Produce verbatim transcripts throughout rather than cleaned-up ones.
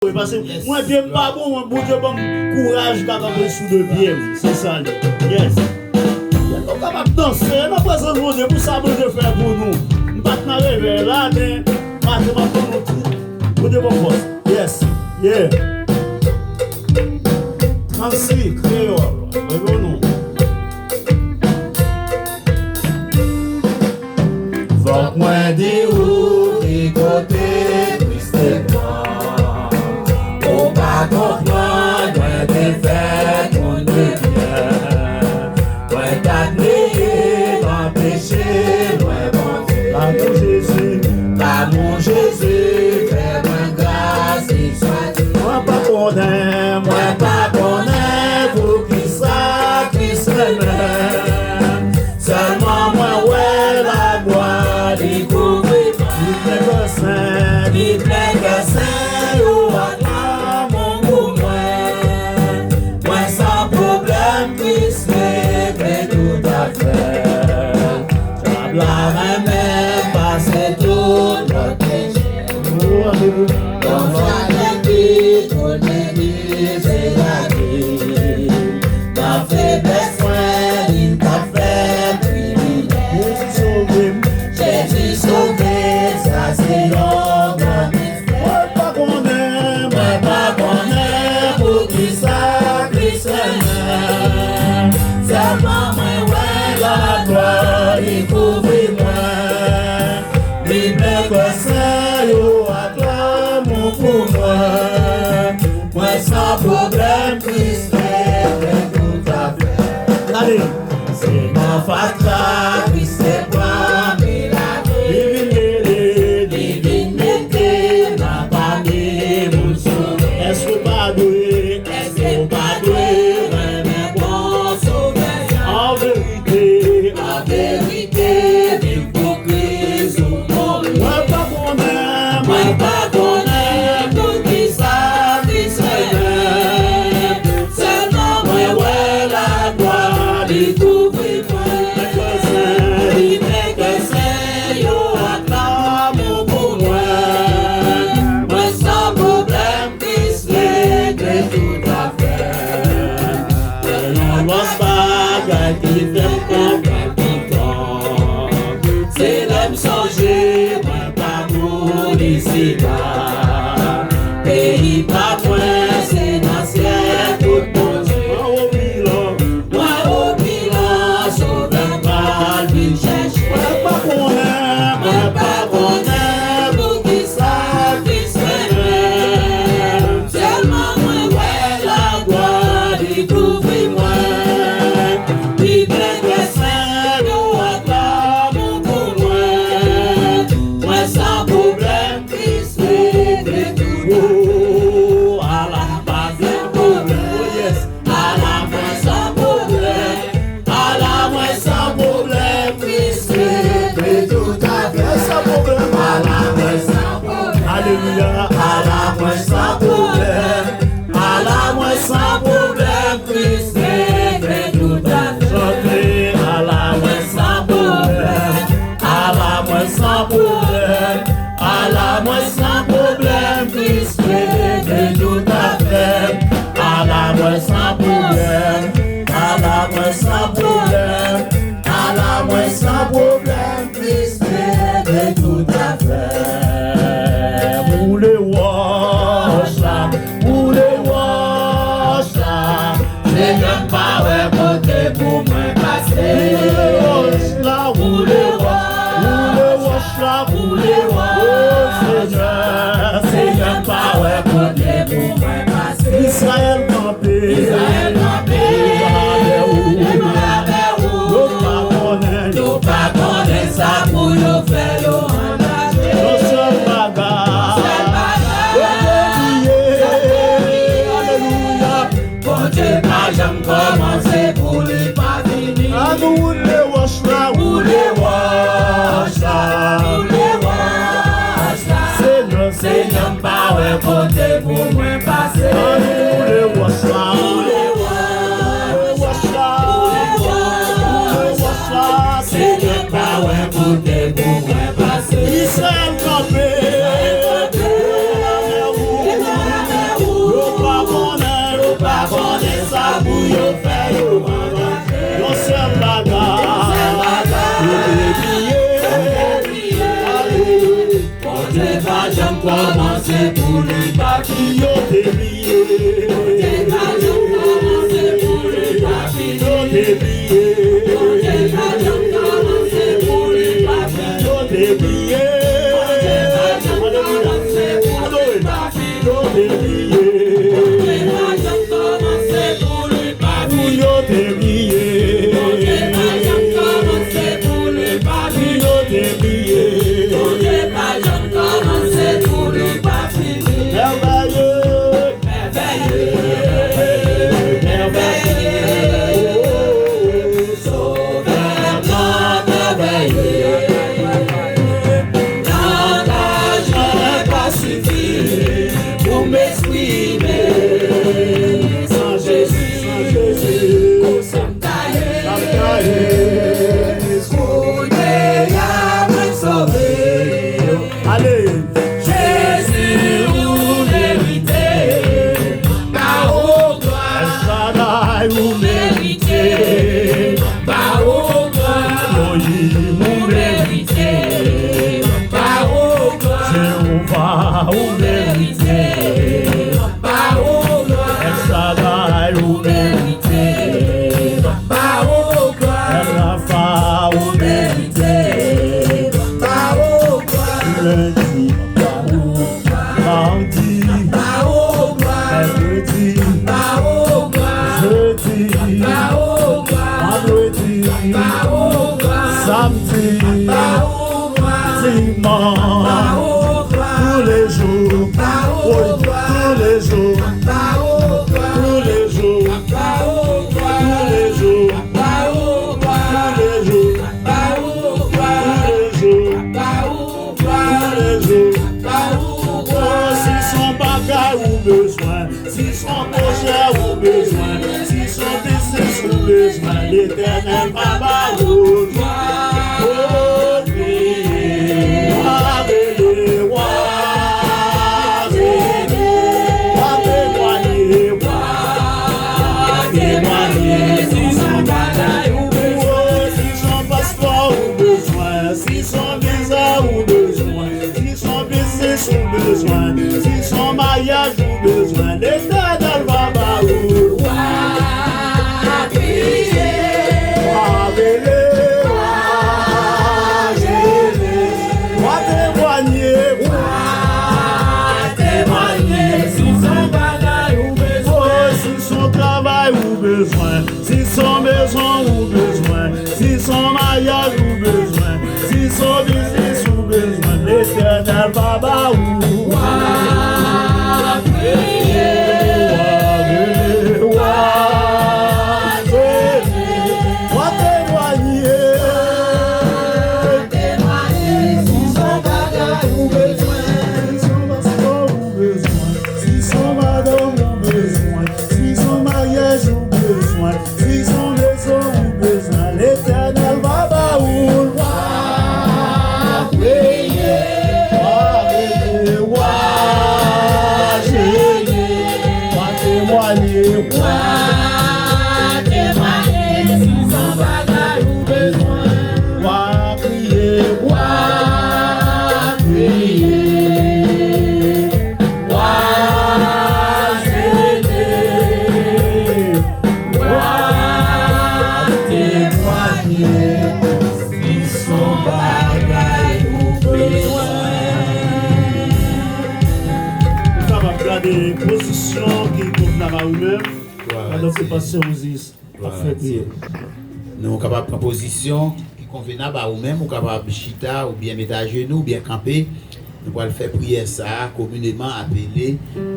Paske mwen, pye m pa bon, mwen, Bondye ban m kouraj kapab ret sou de pye m. Se sa l ye. Yes. Nou kapab danse nan prezans Bondye pou sa Bondye fè pou nou. M pa t nan revèy la, men maten m ap ban nou tout. Bondye ban m fòs. Yes. Yeah. Transcrit, kreyòl. Reponn nou. Fòk mwen di ou ki kote Kris te pran. Ou pa konprann, mwen te fèt moun de byè. Mwen t ap neye nan peche, mwen Bondye. Lanmou Jezi. Lanmou Jezi fè mwen gras li soti. Mwen pa konnen, mwen pa konnen poukisa Kris renmen. Sèlman mwen wè laglwa li kouvri mwen. Li plen kè sen, li plen kè sen yo ak lanmou pou mwen. Mwen san pwoblèm, Kris regle tout afè. Dyab la renmen pase tout lòt peche. Yon fwa de plis pou legliz se lavi. Nan feblès mwen, li t ap fè m privilèj. Jezi sove m. Jezi sove m, sa se yon gran mistè. Mwen pa konnen, mwen pa konnen poukisa Kris renmen. Sèlman mwen wè laglwa li kouvri mwen. Li plen kè sen yo ak lanmou pou mwen. Mwen san pwoblèm, Kris regle tout afè. Gade. Se nan fatra Kris te pran mi lavi. Li vin geri, li vin mete nan pami moun sove. Èske w pa dwe? Èske w pa dwe renmen bon Sovè a? An verite, an verite, viv pou Kris ou mouri. Mwen pa konnen, mwen pa konnen poukisa Kris renmen. Sèlman mwen wè laglwa li kouvri mwen. Li plen kè sen yo ak lanmou pou mwen. Mwen san pwoblèm, Kris regle tout afè. Men yon lòt bagay ki fè m kontan, kontan, se lè m sonje mwen pa moun isila. Peyi pa mwen, se nan syèl kot Bondye. Mwen o bilan, mwen o bilan, Sovè m pral vin chèche. Mwen pa konnen, mwen pa konnen poukisa Kris renmen. Sèlman mwen wè laglwa li kouvri mwen. Li plen kè sen yo ak lanmou pou mwen. Mwen san pwoblèm, Kris regle tout. Yo te bliye. Yo te bliye. Yo te bliye. Alelouya. Adore. Yo te bliye. Yo te bliye. Yo te bliye. Mèvèye. Mèvèye, mèvèye, o Sovè mwen mèvèye. Langaj mwen pa sifi pou m eksprime. San Jezi, san Jezi, kote m ta ye? Kote m ta ye? Kounye a mwen sove. Ale. Jezi, ou merite. Ba ou glwa. El Shaddai, ou merite. Ba ou glwa. Elohim, ou merite. Ba ou glwa. Jewova, ou merite. Ba ou glwa. El Shaddai, ou merite. Ba ou glwa. El Rapha, ou merite. Ba ou glwa. Lendi, ba ou glwa. Madi, ba ou glwa. Mèkredi, ba ou glwa. Jedi, ba ou glwa. Vandredi, ba ou glwa. Samdi, ba ou glwa. Dimanch, ba ou glwa. Tous les jours, ba ou glwa. Tous les jours, ba ou glwa. Tous les jours, ba ou glwa. Tous les jours, ba ou glwa. Tous les jours, ba ou glwa. Tous les jours, ba ou glwa. Tous les jours, ba ou glwa. Si se yon bagay ou bezwen, si se yon pwojè ou bezwen, si se yon biznis ou bezwen, Letènèl va ba ou l. O, kriye, w a rele, w a rele, w a temwaye, w a temwaye. Si se yon bagay ou bezwen, si se yon paspò ou bezwen, si se yon viza ou bezwen, si se yon biznis ou bezwen, si se yon maryaj ou bezwen, Letènèl va ba ou l. W a kriye, w a rele, w a jene, w a temwaye, w a temwaye. Si se yon bagay ou bezwen, si se yon travay ou bezwen, si se yon bezwen ou bezwen, si se yon maryaj ou bezwen, si se yon biznis ou bezwen, Letènèl va ba ou. W a kriye, w a rele, w a jene, w a temwaye. Si se yon bagay ou bezwen, si se yon paspò ou bezwen, si se yon madanm ou bezwen, si se yon maryaj ou bezwen, si se yon lezon ou bezwen, Letènèl va ba ou l. W a priye, w a rele, w a jene, w a temwaye, w a temwaye. Si se yon bagay ou bezwen, w a kriye, w a priye. W a jene, w a temwaye, si se yon bagay ou bezwen. Ou kapab gade pozisyon ki konvenab a ou menm, pandan ke pastè Oziris ap fè priyè. Nou kapab pran pozisyon ki konvenab a ou menm, ou kapab chita oubyen met ajenou oubyen kanpe. Nou pral fè priyè sa a komineman apele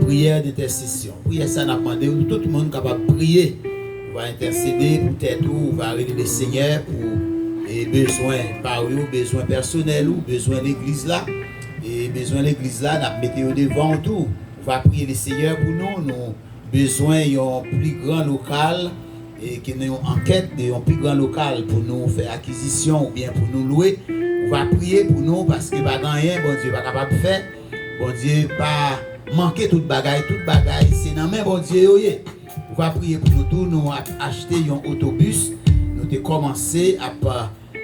priyè dentèsesyon. Priyè sa a n ap mande nou tout moun kapab priye. Nou va entèsede pou tèt ou, ou va rele Lesenyè pou, e, bezwen pa w yo, bezwen pèsonèl ou, bezwen legliz la. E bezwen legliz la, n ap mete yo devan w tou. Ou va priye Lesenyè pou nou, nou bezwen yon pli gran lokal, e ke nan yon ankèt de yon pli gran lokal pou nou fè akizisyon oubyen pou nou lwe. Ou va priye pou nou, paske pa gen anyen Bondye pa kapab fè. Bondye pa manke tout bagay, tout bagay se nan men Bondye yo ye. Ou va priye pou nou tou, nou ap achte yon otobis, nou te kòmanse ap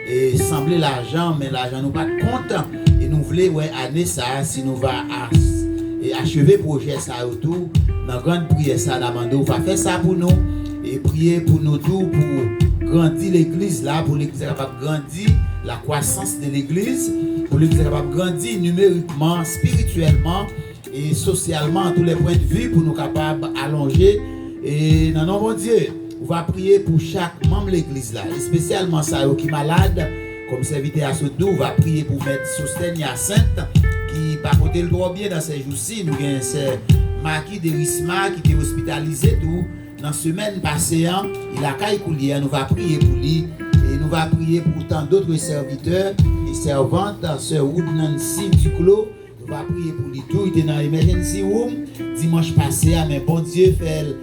e sanble lajan, men lajan nou pa t kont. E nou vle wè ane sa a si nou va as-, e acheve pwojè sa yo tou. Nan grann priyè sa, n a mande w va fè sa pou nou, e priye pou nou tou, pou grandi legliz la, pou legliz la kapab grandi, la kwasans de legliz, pou legliz la kapab grandi nimerikman, espirityèlman, e sosyalman, a tou lè pwen de vi, pou nou kapab alonje, e nan non Bondye, ou va priye pou chak manm legliz la, espesyalman sa yo ki malad, kòm sèvitè a sot di w, ou va priye pou mèt Sostèn Yasent, ki pa pote l twò byen nan sè jou si, nou gen sè Maki Derisma ki te ospitalize tou nan semèn pase an, li lakay koulye a, nou va priye pou li, e nou va priye pou tan dotre sèvitè e sèvant, sè Wood Nancy Duclos, nou va priye pou li tou, li te nan emergency room dimanch pase a, men Bondye fè l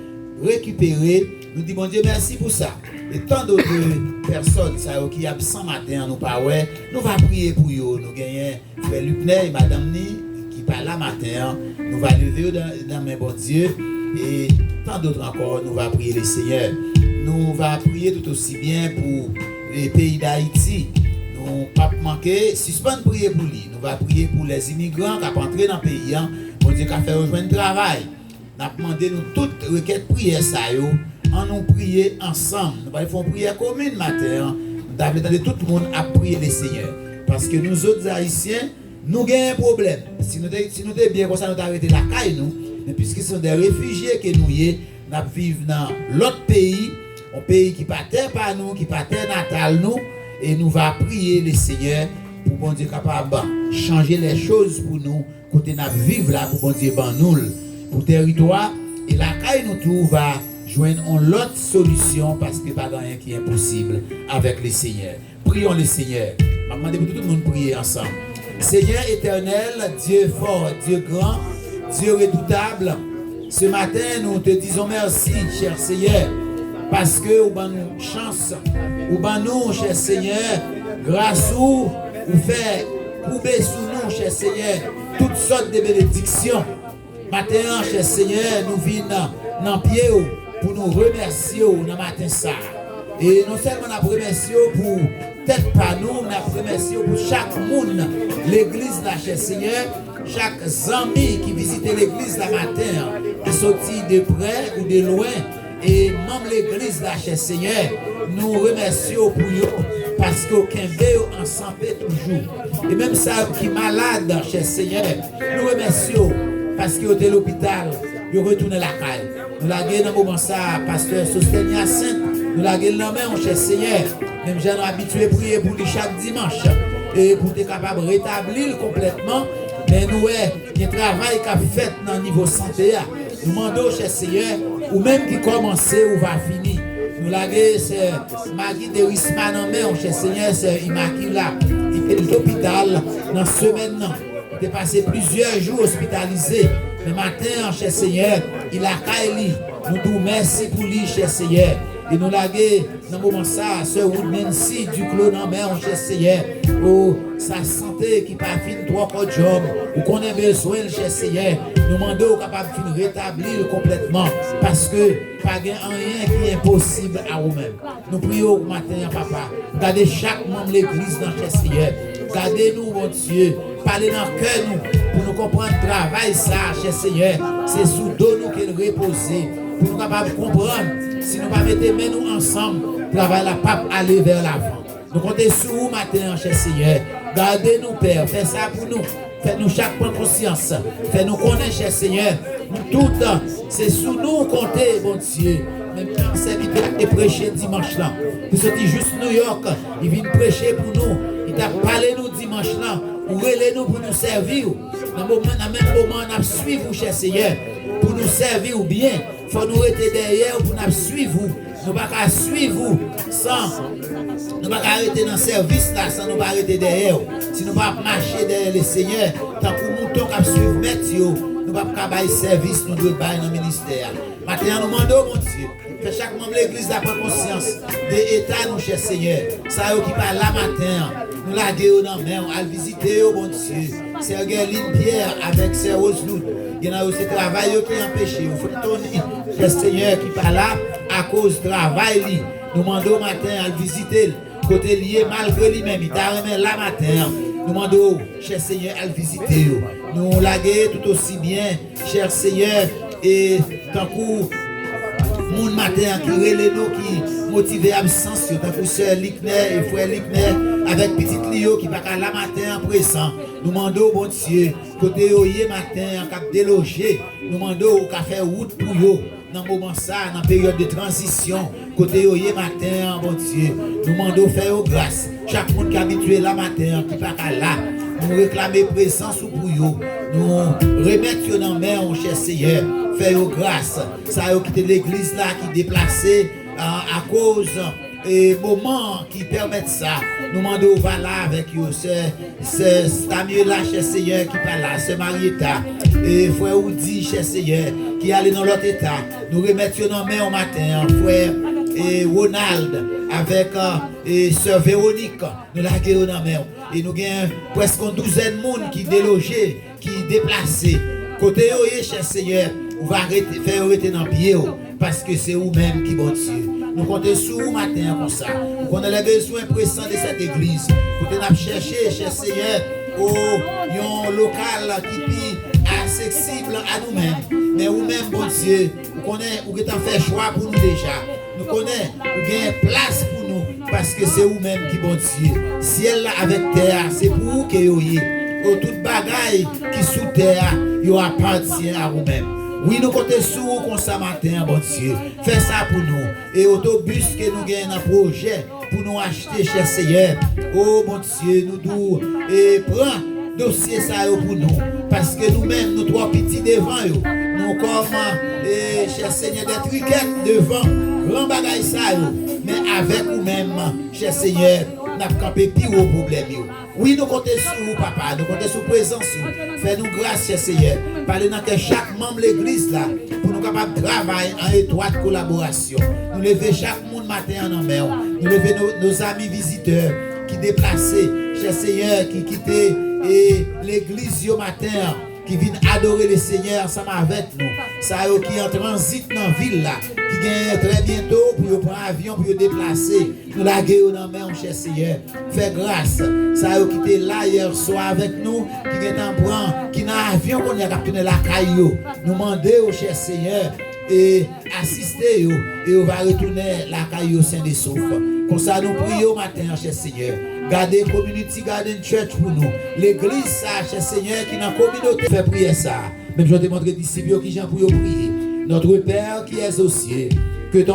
rekipere. Nou di Bondye mèsi pou sa. E tan dotre pèsòn sa yo ki absan maten an, nou pa wè, nou va priye pou yo. Nou genyen frè Lupner e madanm ni ki pa la maten an, nou va leve yo dan, dan men Bondye, e tan dotre ankò, nou va priye le Senyè. Nou va priye tout osi byen pou, e, peyi Dayiti. Nou p ap manke sispann priye pou li. Nou va priye pou lèzimigran k ap antre nan peyi an. Bondye ka fè yo jwenn travay. N ap mande nou tout rekèt priyè sa yo, ann nou priye ansanm. Nou pral fè yon priyè komin maten an. Nou ta vle tande tout moun ap priye le Senyè. Paske nou zòt Ayisyen, nou genyen pwoblèm. Si nou te, si nou te byen konsa, nou ta rete lakay nou. Men piske se de refijye ke nou ye, n ap viv nan lòt peyi, yon peyi ki pa tè pa nou, ki pa tè natal nou, e nou va priye le Senyè pou Bondye kapab chanje lè choz pou nou, kote n ap viv la, pou Bondye ban nou l pou tèritwa, e lakay nou tou va jwenn yon lòt solisyon, paske pa gen anyen ki enposib avèk le Senyè. Prions le Senyè. M ap mande pou tout moun priye ansanm. Seigneur éternel, Dieu fort, Dieu grand, Dieu redoutable, ce matin nous te disons merci, cher Seigneur, paske ou ban nou chans, ou ban nou, chè Senyè, gras ou, ou fè koube sou nou, chè Senyè, tout sòt de benediksyon. Maten an, chè Senyè, nou vin nan pye w pou nou remèsye w nan maten sa a. E non sèlman n ap remèsye w pou tèt pa nou, n ap remèsye w pou chak moun legliz la, chè Senyè, chak zanmi ki vizite legliz la maten an, ki soti de prè ou de lwen, e manm legliz la, chè Senyè, nou remèsye w pou yo, paske w kenbe yo an sante toujou. E menm sa yo ki malad, chè Senyè, nou remèsye w, paske yo te lopital, yo retounen lakay. Nou lage nan moman sa a pastè Sostèn Yasent, nou lage l nan men w, chè Senyè. Menm jan nou abitye priye pou li chak dimanch, e pou te kapab retabli l konplètman, men nou wè gen travay k ap fèt nan nivo sante a. Nou mande w, chè Senyè, ou menm ki kòmanse, ou va fini. Nou lage sè Magi Derisma nan men w, chè Senyè, sè Imakila, ki te lopital nan semèn nan. Li te pase plizyè jou ospitalize. Men maten an, chè Senyè, li lakay li. Nou di w mèsi pou li, chè Senyè. E nou lage nan moman sa a, sè Wood Nancy Duclos nan men w, chè Senyè. O, sa sante ki pa fin twò kòdjòm. Ou konnen bezwen l, chè Senyè. Nou mande w kapab fin retabli l konplètman. Paske pa gen anyen ki enposib a ou menm. Nou priye w maten an, papa. Gade chak manm legliz nan, chè Senyè. Gade nou, Bondye. Pale nan kè nou pou nou konprann travay sa a, chè Senyè. Se sou do nou ke l repoze. Pou nou kapab konprann, si nou pa mete men nou ansanm, travay la p ap ale vè lavan. Nou konte sou ou maten an, chè Senyè. Gade nou, Pè. Fè sa pou nou. Fè nou chak pran konsyans. Fè nou konnen, chè Senyè, nou tout, se sou nou w konte, Bondye. Menm jan sèvitè a te preche dimanch lan, li soti jis Nouyòk, li vin preche pou nou. Li t ap pale nou dimanch lan. Ou rele nou pou nou sèvi w. Nan moman, nan menm moman an, n ap swiv ou, chè Senyè, pou nou sèvi w byen. Fò nou rete dèyè w pou n ap swiv ou. Nou pa ka swiv ou san, nou pa ka rete nan sèvis la san nou pa rete dèyè w. Si nou pa ap mache dèyè Lesenyè, tankou mouton k ap swiv mèt yo, nou p ap ka bay sèvis nou dwe bay nan ministè a. Maten an, nou mande w, Bondye, fè chak manm legliz la pran konsyans de eta nou, chè Senyè. Sa yo ki pa la maten an, nou lage yo nan men w, al vizite yo, Bondye. Sè Guerline Pierre avèk sè Roseloud, gen nan yo se travay yo ki anpeche yo. Frè Tony, chè Senyè, ki pa la akoz travay li. Nou mande w maten an, al vizite l kote l ye, malgre li menm, li ta renmen la maten an. Nou mande w, chè Senyè, al vizite yo. Nou lage tout osi byen, chè Senyè, e tankou moun maten an ki rele nou, ki motive absans yo, tankou sè Liknè e frè Liknè avèk pitit li yo ki pa ka la maten an prezan. Nou mande w, Bondye, kote yo ye maten an, k ap deloje, nou mande w ka fè wout pou yo. Nan moman sa, nan peryòd de tranzisyon, kote yo ye maten an, Bondye, nou mande w fè yo gras. Chak moun ki abitye la maten an, ki pa ka la, nou reklame prezans ou pou yo. Nou remèt yo nan men w, chè Seyè. Fè yo gras. Sa yo kite legliz la, ki deplase, a, akoz, e, moman ki pèmèt sa. Nou mande w va la avèk yo, sè Sè Stamiela, chè Seyè, ki pa la, sè Marieta, e frè Woody, chè Seyè, ki ale nan lòt eta. Nou remèt yo nan men w maten an, frè, e, Ronald, avèk, e, sè Véronique. Nou lage yo nan men w. E nou gen prèske yon douzèn moun ki deloje, ki deplase. Kote yo ye, chè Seyè, ou va rete, fè yo rete nan pye w. Paske se ou menm ki Bondye. Nou konte sou ou maten an konsa. Ou konnen lè bezwen presan de sèt egliz. Kote n ap chèche, chè Seyè, o yon lokal ki pi aksesib a nou menm. Men ou menm, Bondye, ou konnen ou gentan fè chwa pou nou deja. Nou konnen ou gen plas pou nou, paske se ou menm ki Bondye. Syèl la avèk tè a, se pou ou ke yo ye. O tout bagay ki sou tè a, yo apatyen a ou menm. Wi, nou konte sou ou konsa maten an, Bondye. Fè sa pou nou. E otobis ke nou gen nan pwojè pou nou achte, chè Seyè. O Bondye, nou di w, e pran dosye sa yo pou nou. Paske nou menm, nou twò piti devan yo. Nou kòm, e, chè Seyè, dè trikèt devan gran bagay sa yo. Men avèk ou menm, chè Seyè, n ap kanpe pi wo pwoblèm yo. Wi, nou konte sou ou, papa. Nou konte sou prezans ou. Fè nou gras, chè Seyè. Pale nan kè chak manm legliz la, pou nou kapab travay an etwat kolaborasyon. Nou leve chak moun maten an nan men w. Nou leve nos amis visiteurs ki deplase, chè Seyè, ki kite, e, legliz yo maten an, ki vin adore Lesenyè ansanm avèk nou. Sa yo ki an tranzit nan vil la, ki genyen trè byento pou yo pran avyon, pou yo deplase. Nou lage yo nan men w, chè Seyè. Fè gras. Sa yo ki te la yè swa avèk nou, ki gentan pran, ki nan avyon kounye a, k ap tounen lakay yo. Nou mande w, chè Seyè, e asiste yo, e yo va retounen lakay yo sen e sof. Konsa nou priye w maten an, chè Seyè. Gade Community Garden Church pou nou. Legliz sa, chè Seyè, ki nan kominote. Fè priyè sa. Menm jan w te montre disip yo kijan pou yo priye. Notre Père qui es aux cieux, que ton